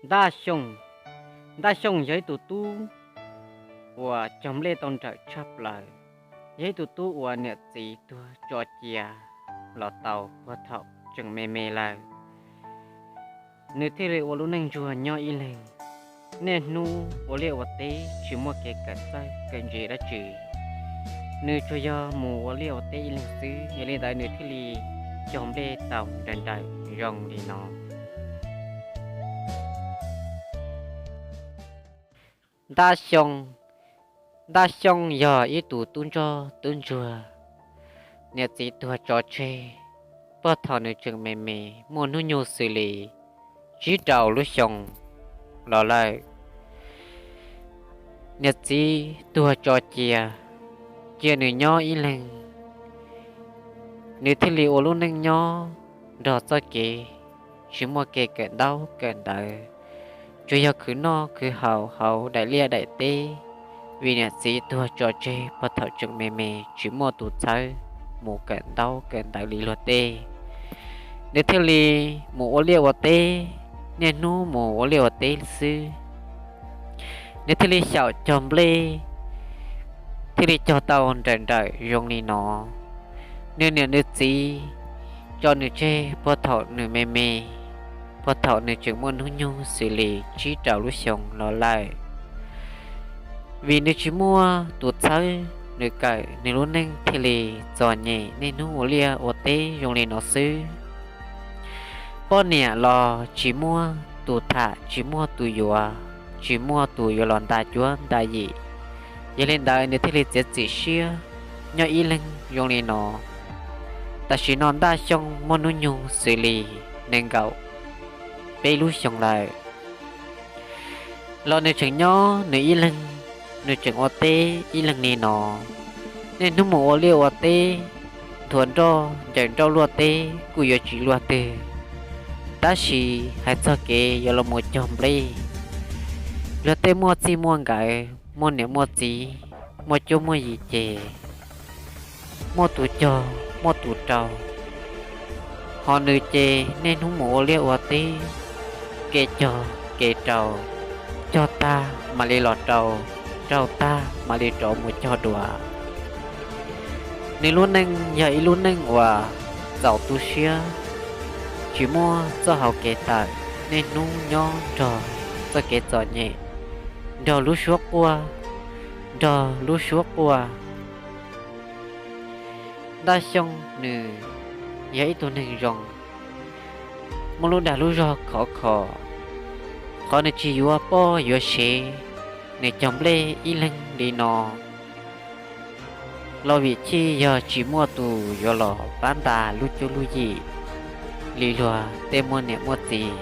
Ntaj Xyooj. Ntaj Xyooj yog ib tug tub uas cog nplej tau nrawm tshaj plaws, yog ib tug tub uas niam txiv tuag tso cia los tau puag thaum tseem me me lawm. Nws thiaj li ua lub neej ntsuag nyob ib leeg, niaj hnub ua liaj ua teb tsis muaj kev kawm txawj kawm ntse dab tsi. Nws tsuas yog mus ua liaj ua teb ib leeg xwb, yog li ntawd nws thiaj li cog nplej tau nrawm nrawm zoo li no. Ntaj Xyooj. Ntaj Xyooj yog ib tug tub ntsoj tub ntsuag, niam txiv tuag tso tseg puag thaum nws tseem me me, muaj hnub nyoog xws li tsib rau lub xyoo los lawm. Niam txiv tuag tso cia, cia nws nyob ib leeg. Nws thiaj li ua lub neej nyob nrog txoj kev tsis muaj kev kawm ntaub kawm ntawv, tsuas yog khwv noj khwv haus hauv daim liaj daim teb, vim niam txiv tuag tso tseg puag thaum tseem me me tsis muaj tus txhawb mus kawm ntaub kawm ntawv li luag tej. Nws thiaj li mus ua liaj ua teb, niaj hnub mus ua liaj ua teb xwb. Nws thiaj li xyaum cog nplej, thiaj li cog tau nrawm nrawm zoo li no. Nws niam nws txiv tso nws tseg puag thaum nws me me, puag thaum nws tseem muaj hnub nyoog xws li tsib rau lub xyoo los lawm. Vim nws tsis muaj tus txhawb nws kawm, nws lub neej thiaj li txom nyem niaj hnub ua liaj ua teb zoo li no xwb. Poj niam los tsis muaj tus tham, tsis muaj tus yuav, tsis muaj tus yuav los nta cuab nta yim. Yog li ntawd nws thiaj li txiav txim siab nyob ib leeg zoo li no. Tam sim no Ntaj Xyooj muaj hnub nyoog xws li nees nkaum peb lub xyoo lawm. Los nws tseem nyob nws ib leeg, nws tseem ua teb ib leeg li no. Niaj hnub mus ua liaj ua teb, nthuav nroj ncaws nroj luaj teb kuj yuav tsis luag twg. Tab sis hais txog kev yuav los mus cog nplej, luag tej muaj txij muaj nkawm, muaj niam muaj txiv, muaj cuab muaj yig ces muaj tus cog muaj tus rau. Ho nws ces niaj hnub mus ua liaj ua teb, kev cog kev rau, cog tag mam li los rau, rau tag mam li rov mus cog dua. Nws lub neej yog ib lub neej uas txaus tu siab, tsis muaj txoj hau kev tawm, niaj hnub nyob nrog txoj kev txom nyem, nrog lub suab quaj, nrog lub suab quaj. Ntaj Xyooj nws yog ib tug neeg zoo, muaj lub dag lub zog khov kho, qhov nws tsis yuav poj yuav sev, nws cog nplej ib leeg li no los vim chij yog tsis muaj tus yuav los pab nta lub cuab lub yig li luag tej muaj niam muaj txiv.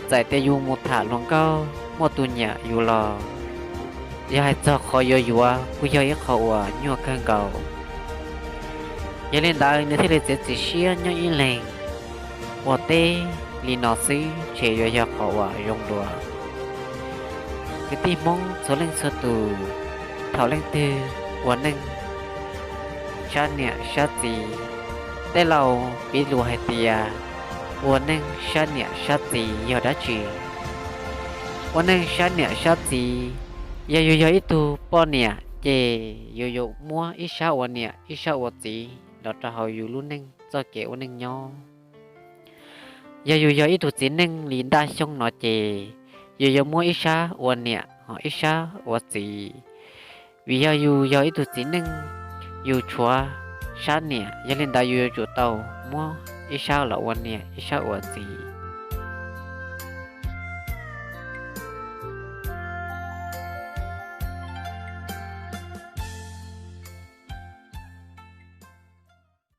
Txawm tias yus mus tham hluas nkauj muaj tus nyiam yus los, yog hais txog qhov yuav yuav kuj yog ib qho uas nyuaj kawg nkaus. Yog li ntawd nws thiaj li txiav txim siab nyob ib leeg ua teb li no xwb ces yuav yog qhov uas zoo dua. Kwv tij Hmoob txhua leej txhua tus, thaum leej twg ua neej sab niam sab txiv, tej laus piv lus hais tias ua neej sab niam sab txiv yog dab tsi? Ua neej sab niam sab txiv, yog yus yog ib tug poj niam ces yus yuav muab ib sab ua niam ib sab ua txiv los rau hauv yus lub neej txoj kev ua neej nyob. Yog yus yog ib tug txiv neej li Ntaj Xyooj no ces yus yuav muab ib sab ua niam ho ib sab ua txiv. Vim yog yus yog ib tug txiv neej, yus tshuav sab niam, yog li ntawd yus yuav tsum tau muab ib sab los ua niam ib sab ua txiv.